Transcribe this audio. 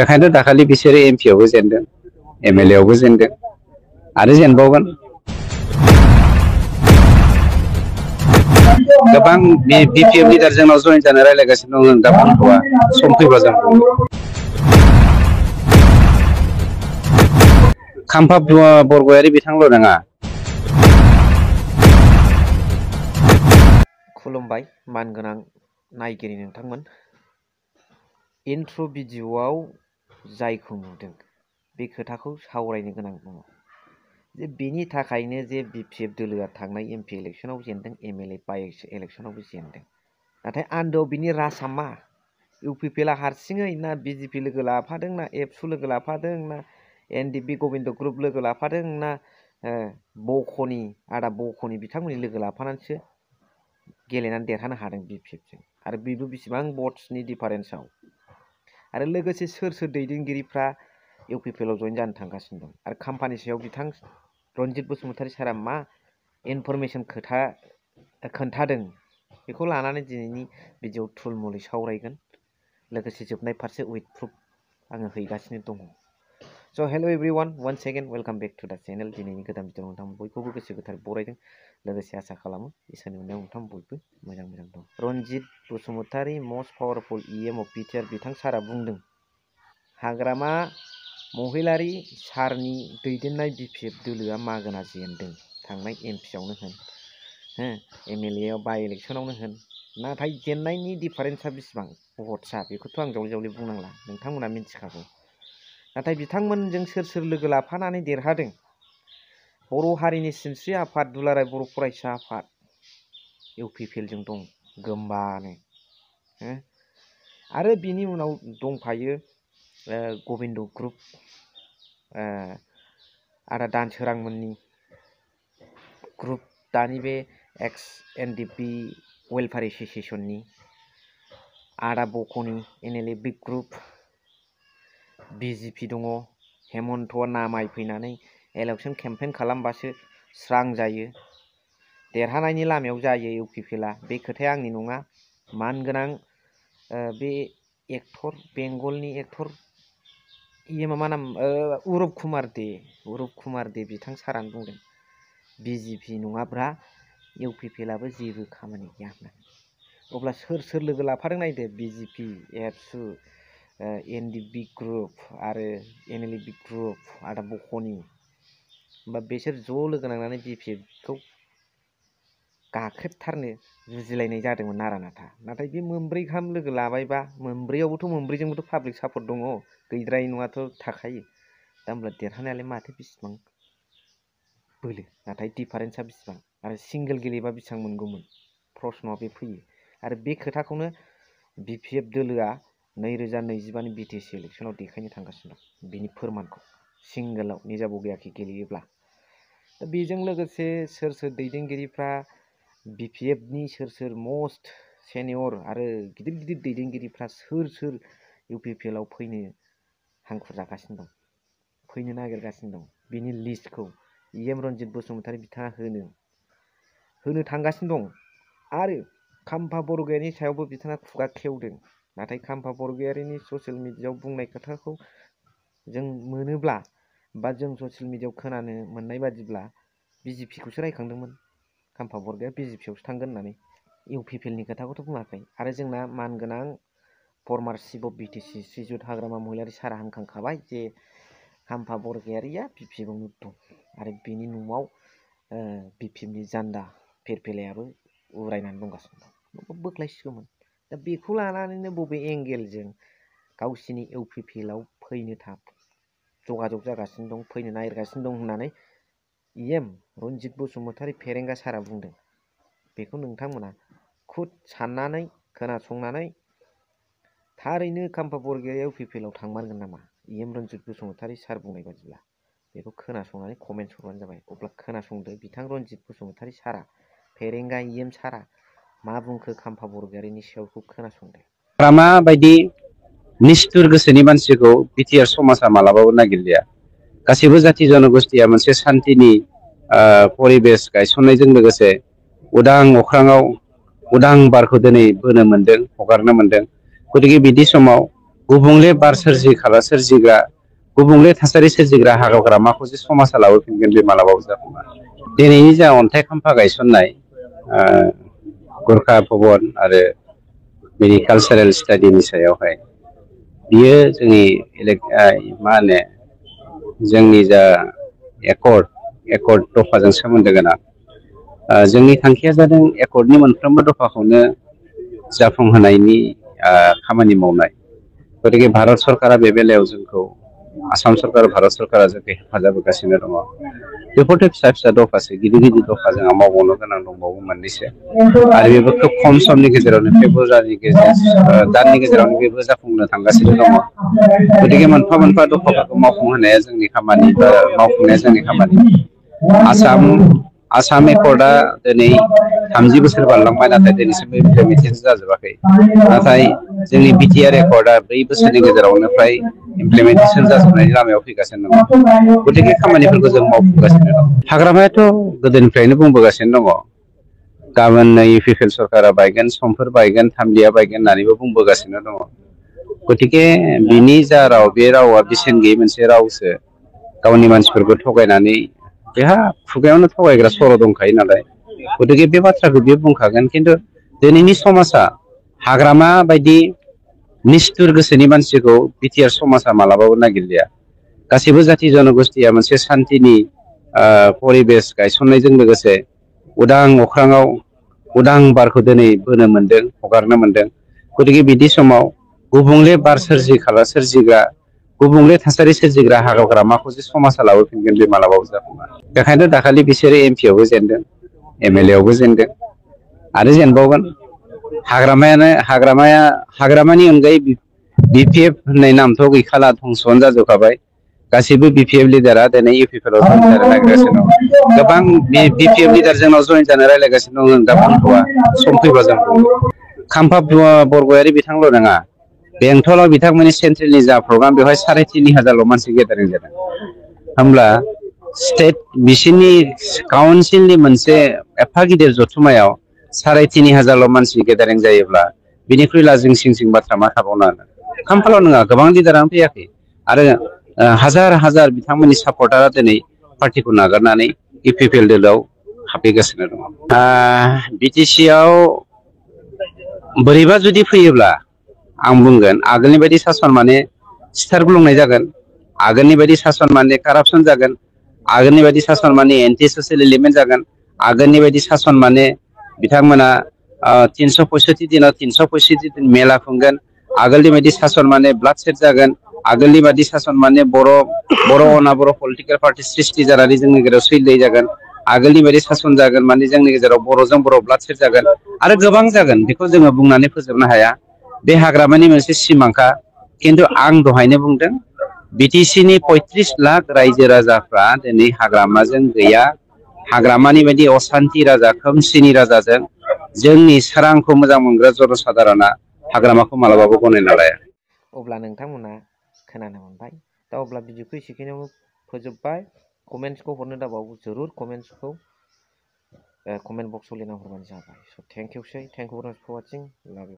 बेखायनो दाखालि बिसोरो एमपि आवबो जेनदों एमएलए आवबो जेनदों आरो जेनबावगोन गोबां बिपिएफ लिडार जोंनाव जइन जानो रायलायगासिनो दं दा बुंथ'वा सम फैबा जों खाम्फा बरगयारि बिथांल' नङा खुलुमबाय मानगोनां नायगिरि नोंथांमोन इन्ट्र' भिडिअ'आव जायखौ नुदों बे खोथाखौ सावरायनो गोनां दङ जे बेनि थाखायनो जे बिपिएफ दोलोआ थांनाय एमपि इलेक्सनाव जेनदों एमएलए बाइ इलेक्सनावबो जेनदों नाथाय आन्दोआव बिनि राजआ मा इउपिपिएलआ हारसिङै ना बिजेपि लोगो लाफादों ना एबसु लोगो लाफादों ना एनडिपि गबिन्द ग्रुप लोगो लाफादों ना बख'नि आदा बख'नि बिथांमोननि लोगो लाफानानैसो गेलेनानै देरहानो हादों बिपिएफजों आरो बेबो बेसेबां भट्सनि डिफारेन्सआव आरो लोगोसे सोर सोर दैदेनगिरिफ्रा इउपिपिएलआव जइन जानो थांगासिनो दं आरो खाम्फानि सायाव बिथां रनजित बसुमतारी सारा मा इनफरमेसन खोन्थादों बेखौ लानानै दिनैनि भिडिअ थुलमुलै सावरायगोन लोगोसे जोबनाय फारसे उइथ प्रुफ आङो हैगासिनो दङ so' hello' everyone one second welcome back to the channel दिनैनि गोदान भिडिअ नोंथां बयखौबो गोसो गोथार बरायदों लोगोसे आसा खालामो इसोरनि अननायाव नोंथां बयबो मोजां दं Ranjit Basumatary most powerful EM of BTR बिथां सारा बुंदों हाग्रामा महिलारि सारनि दैदेननाय बिपिएफ दोलोआ मागोना जेनदों थांनाय एमपिआवनो होन एमएलए बाइ इलेक्सनावनो होन नाथाय जेननायनि डिफारेन्सआ बेसेबां भट्सआ बेखौथ' आं जावले जावले बुंनांला नोंथांमोना मिथिखागौ नाथाय बिथांमोनजों सोर सोर लोगो लाफानानै देरहादों बर' हारिनि सिनस्रि आफाद दुलाराय बर' फरायसा आफाद इउपिपिएलजों दं गोमबानो आरो बिनि उनाव दंफायो गबिन्द ग्रुप आदा दानसोरांमोननि ग्रुप दानि बे एक्स एनडिपि वेलफेयार एस'सिएशननि आदा बख'नि एनएलए बिग ग्रुप बिजेपि दङ हेमन्तआ नामायफैनानै इलेक्सन केम्पेइन खालामबासो स्रां जायो देरहानायनि लामायाव जायो इउपिपिएलआ बे खोथाया आंनि नङा मानगोनां बे एक्टर बेंगलनि एक्टर इएमआ मा नाम उरुप कुमार दे बिथां सारानो बुंदों बिजेपि नङाब्ला इउपिपिएलआबो जेबो खामानि गैया होननानै अब्ला सोर सोर लोगो लाफादों नायदो बिजेपि एबसु एनडिपि ग्रुप आरो एनएलए बि ग्रुप आदा बख'नि होमबा बिसोर ज' लोगो नांनानै बिपिएफखौ गाख्रेबथारनो जुजिलायनाय जादोंमोन नारानाथा नाथाय बे मोनब्रै गाहाम लोगो लाबायबा मोनब्रैजोंबोथ' पाब्लिक सापर्ट दङ गैद्राय नङाथ' थाखायो दा होमब्ला देरहानायालाय माथो बेसेबां बोलो नाथाय डिफारेन्सआ बेसेबां आरो सिंगेल गेलेबा बेसेबां मोनगौमोन प्रश्नआ बे फैयो आरो बे खोथाखौनो बिपिएफ दोलोआ 2025 नि बिटिसि इलेक्सनाव देखायनो थांगासिनो दं बिनि फोरमानखौ सिंगेलाव निजा बगैयाखै गेलेयोब्ला दा बेजों लोगोसे सोर सोर दैदेनगिरिफ्रा बिपिएफनि सोर मस्ट सेनियर आरो गिदिर गिदिर दैदेनगिरिफ्रा सोर इउपिपिएलआव फैनो हांखुर जागासिनो दं फैनो नागिरगासिनो दं बिनि लिस्टखौ इएम रनजित बसुमतारी बिथाङा होनो थांगासिनो दं आरो खाम्फा बरगयारिनि सायावबो बिथाङा खुगा खेवदों नाथाय खाम्फा बरगयारिनि ससियेल मिडियायाव बुंनाय खोथाखौ जों मोनोब्ला बा जों ससियेल मिडियायाव खोनानो मोननाय बादिब्ला बिजेपिखौसो रायखांदोंमोन खाम्फा बरगयारिया बिजेपियावसो थांगोन होननानै इउपिपिएलनि खोथाखौथ' बुङाखै आरो जोंना मानगोनां फर्मार चिफ अफ बिटिसि श्रीजुत हाग्रामा महिलारि सारा होनखांखाबाय जे खाम्फा बरगयारिया बिपिएफआवनो दं आरो बेनि न'आव बिपिएफनि जान्दा फिरफिलायाबो उरायनानै दंगासिनो दं बोख्लायसिगौमोन दा बेखौ लानानैनो बबे एंगेलजों गावसिनि इउपिपिएलआव फैनो जगाजग जागासिनो दं फैनो नागिरगासिनो दं होननानै इएम रनजित बसुमतारी फेरेंगा सारा बुंदों बेखौ नोंथांमोना खुद साननानै खोनासंनानै थारैनो खाम्फा बरगयारिया इउपिपिएलआव थांमारगोन नामा इएम रनजित बसुमतारी सार बुंनाय बादिब्ला बेखौ खोनासंनानै कमेन्ट हरबानो जाबाय अब्ला खोनासंदो बिथां रनजित बसुमतारी सारा फेरेंगा इएम सारा मा बुंखो खाम्फा बरगयारिनि सायावखौ खोनासंदो माबायदि निष्ठुर गोसोनि मानसिखौ बिटिआर समाजा मालाबाबो नागिरलिया गासैबो जाथि जनगोष्ठीया मोनसे सान्थिनि परिबेस गायसननायजों लोगोसे उदां अख्राङाव उदां बारखौ दिनै बोनो मोन्दों हगारनो मोन्दों गतिके बिदि समाव गुबुंले बार सोरजिग्रा गुबुंले थासारि सोरजिग्रा हाग्रामाखौ जे समाजा लाबोफिनगोन बे मालाबाबो जाफुङा। दिनैनि जा अन्थाइ खाम्फा गायसननाय गुरखा भबन आरो बेनि कालचारेल स्टाडिनि सायावहाय बियो जोंनि मा होनो जोंनि जा एकर्ड दफाजों सोमोन्दो गोनां। जोंनि थांखिया जादों एकर्डनि मोनफ्रोमबो दफाखौनो जाफुंहोनायनि खामानि मावनाय। गतिके भारत सरकारा बे बेलायाव जोंखौ आसाम सरकार भारत सरकारा जोंखौ हेफाजाब होगासिनो दङ। बेफोरथ' फिसा फिसा दफासो, गिदिर दफा जोंहा मावबावनो गोनां दंबावो मोननैसो आरो बेबो खोब खम समनि गेजेरावनो फेब्रुवारि दाननि गेजेरावनो बेबो जाफुंनो थांगासिनो दङ। गतिके मोनफा मोनफा दफाफोरखौ मावफुंहोनाया जोंनि खामानि बा मावफुंनाया जोंनि खामानि। आसाम एकर्डआ दिनै 30 बोसोर बारलांबाय, नाथाय दिनैसिमबो इमप्लिमेन्टेसन जाजोबाखै। नाथाय जोंनि बिटिआर एकर्डआ 4 बोसोरनि गेजेरावनो फ्राय इमप्लिमेन्टेसन जाजोबनायनि लामायाव फैगासिनो दङ। गतिके खामानिफोरखौ जों मावफुंगासिनो दं। हाग्रामायाथ' गोदोनिफ्रायनो बुंबोगासिनो दङ, गाबोननो इउपिपिएल सरकारा बायगोन, समफोर बायगोन, थामलिया बायगोन होननानैबो बुंबोगासिनो दङ। गतिके बिनि जा राव, बे रावा बेसेन गैयै मोनसे रावसो। गावनि मानसिफोरखौ थगायनानै, बेहा खुगायावनो थगायग्रा सर' दंखायो नालाय, गतिके बे बाथ्राखौ बियो बुंखागोन। खिन्थु दिनैनि समाजा हाग्रामा बायदि निष्ठुर गोसोनि मानसिखौ बिटिआर समाजा मालाबाबो नागिरलिया। गासैबो जाथि जनगोष्ठीया मोनसे सान्थिनि परिबेस गायसननायजों लोगोसे उदां अख्राङाव उदां बारखौ दिनै बोनो मोन्दों, हगारनो मोन्दों। गतिके बिदि समाव गुबुंले बार सोरजिग्रा गुबुंले थासारि सोरजिग्रा हाग्रामाखौ जे समाजा लाबोफिनगोन बे मालाबाबो जाफुङा। बेखायनो दाखालि बिसोरो एमपिआवबो जेनदों, एमएलएआवबो जेनदों आरो जेनबावगोन। हाग्रामानि अनगायै बिपिएफ होननाय नामथ' गैखाला, धंस'आनो जाजोबखाबाय। गासैबो बिपिएफ लिडारा दिनै इउपिपिएलआव जइन जानो नागिरगासिनो दं। गोबां बिपिएफ लिडार जोंनाव जइन जानो रायज्लायगासिनो दं, जों दा बुंथ'वा, सम फैबा जों बुंगोन। खाम्फा बरगयारि बिथांल' नङा, बेंटलाव बिथांमोननि सेन्ट्रेलनि जा प्रग्राम, बेवहाय 3,500 मानसि गेदारिं जादों। होमब्ला बिसोरनि काउन्सिलनि मोनसे एफा गिदिर जथुमायाव 3,500 मानसि गेदारिं जायोब्ला बिनिख्रुइ लाजिं सिं बाथ्रा मा थाबावनो हानो। खाम्फाल' नङा, गोबां लिडारानो फैयाखै आरो हाजार हाजार बिथांमोननि सापर्टारा दिनै पार्टिखौ नागारनानै इउपिपिएल दलाव हाबफैगासिनो दङ। बिटिसिआव बोरैबा जुदि फैयोब्ला आं बुंगोन, आगोलनि बायदि सासन माने सिथार ग्लुंनाय जागोन, आगोलनि बायदि सासन माने कारापसन जागोन, आगोलनि बायदि सासन माने एन्टि ससियेल एलिमेन्ट जागोन, आगोलनि बायदि सासन माने बिथांमोना 365 दिनाव 365 दिन मेला खुंगोन, आगोलनि बायदि सासन माने ब्लाड सेट जागोन, आगोलनि बायदि सासन माने बर' अनाबर' पलिटिकेल पार्टि सृष्टि जानानै जोंनि गेजेराव सैलाय जागोन, आगोलनि बायदि सासन जागोन माने जोंनि गेजेराव बर'जों बर' ब्लाड सेट जागोन आरो गोबां जागोन। बेखौ जोङो बुंनानै फोजोबनो हाया। बे हाग्रामानि मोनसे सिमांखा। खिन्थु आं दहायनो बुंदों, बिटिसिनि 35 लाख रायजो राजाफ्रा दिनै हाग्रामाजों गैया। हाग्रामानि बायदि असान्ति राजा, खोमसिनि राजाजों जोंनि सोरांखौ मोजां मोनग्रा जनसाधारना हाग्रामाखौ मालाबाबो गनायना लाया। अब्ला नोंथांमोना खोनानो मोनबाय। दा अब्ला भिडिअखौ एसेखिनियावनो फोजोबबाय। कमेन्ट्सखौ हरनो दाबावो, जरुर कमेन्ट्सखौ कमेन्ट बक्सआव लिरना हरबानो जाबाय। स' थेंक इउ फर वाचिं। लाभ इउ।